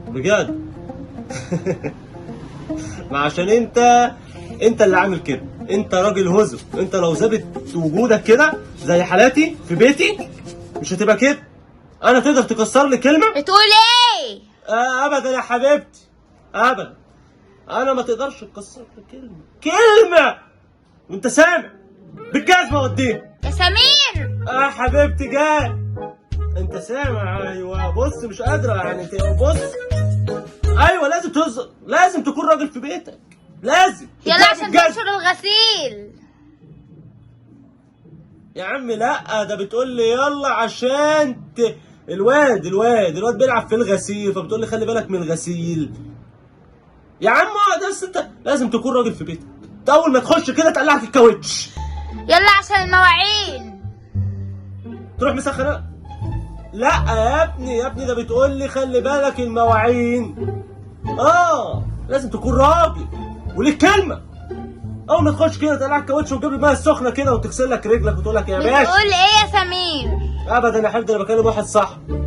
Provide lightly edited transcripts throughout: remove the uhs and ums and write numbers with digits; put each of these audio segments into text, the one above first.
بجد. ما عشان انت اللي عامل كده، انت راجل هزو. انت لو ثابت وجودك كده زي حالاتي في بيتي مش هتبقى كده. انا تقدر تكسر لي كلمة؟ بتقول ايه؟ ابدا يا حبيبتي، ابدا. انا ما تقدرش تكسر لي كلمة، كلمة وانت سامع بالجزمه وديها. يا سمير. حبيبتي جاي، انت سامع؟ ايوه بص مش قادرة يعني، بص ايوه لازم لازم تكون راجل في بيتك، لازم. يلا تتلعب عشان بالجزمة. تنشر الغسيل. يا عم لا، ده بتقول لي يلا عشان الواد الواد الواد بيلعب في الغسيل، فبتقول لي خلي بالك من الغسيل. يا عم اقعد بس، انت لازم تكون راجل في بيتك. انت اول ما تخش كده تقلعك الكاوتش. يلا عشان المواعين. تروح مسخنه. لا يا ابني يا ابني، ده بتقول لي خلي بالك المواعين. لازم تكون راجل وليك كلمة. اول ما تخش كده تقلعك الكاوتش وتجيب المية السخنة كده وتغسل لك رجلك وتقول لك يا باشا. بتقول ايه يا سمير؟ ابدا يا حبيبتي، انا بكلم واحد صاحبي.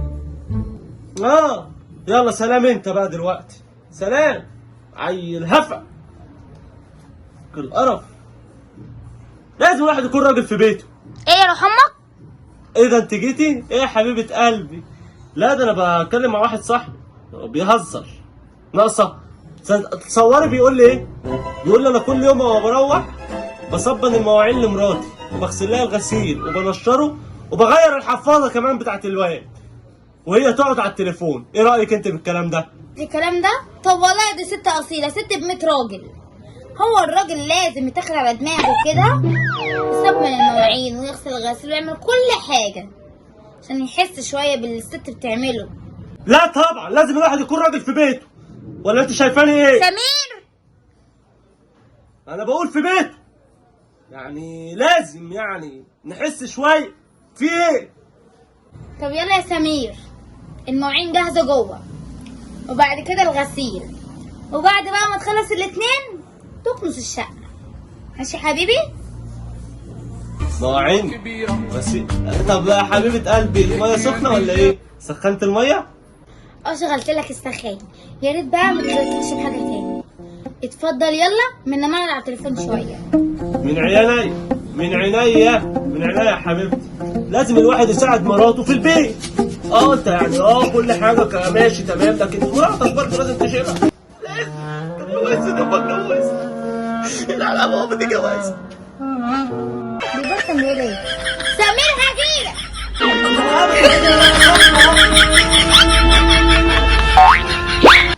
يلا سلام انت بقى دلوقتي، سلام. عيل هفا القرف. لازم الواحد يكون راجل في بيته. ايه يا روح امك؟ ايه ده انت جيتي؟ ايه يا حبيبه قلبي؟ لا ده انا بتكلم مع واحد صاحبي بيهزر. ناقصه تصوري بيقول لي ايه؟ بيقول لي انا كل يوم وأنا بروح بصبن المواعين لمراتي وبغسل لها الغسيل وبنشره وبغير الحفاضه كمان بتاعت الواد، وهي تقعد على التليفون. ايه رايك انت بالكلام ده؟ الكلام ده؟ طب والله دي ست اصيلة، ست ب100 راجل. هو الراجل لازم يتاخد على دماغه كده، يصبن المواعين ويغسل الغسيل ويعمل كل حاجة عشان يحس شوية باللي الست بتعمله. لا طبعا لازم الواحد يكون راجل في بيته، ولا انت شايفاني ايه؟ سمير انا بقول في بيته يعني لازم يعني نحس شوية في ايه. طب يلا يا سمير، المواعين جاهزة جوه، وبعد كده الغسيل، وبعد بقى ما تخلص الاتنين تكنس الشقة. ماشي يا حبيبي؟ مواعين غسيل. طب يا حبيبه قلبي المية سخنة ولا ايه؟ سخنت المية؟ شغلت لك السخان. يا ريت بقى ما تغسلش بحاجة تاني. اتفضل يلا من ما على التليفون شوية. من عيني، من عينيا، من عينيا يا حبيبتي. لازم الواحد يساعد مراته في البيت. انت يعني كل حاجة ماشي تمام، لكن مراتك برضه لازم تشيلها. لازم تتجوز. طب اتجوز. لا لا بابا دي جواز. بيبص بيقول ايه؟ سمير هجيلك.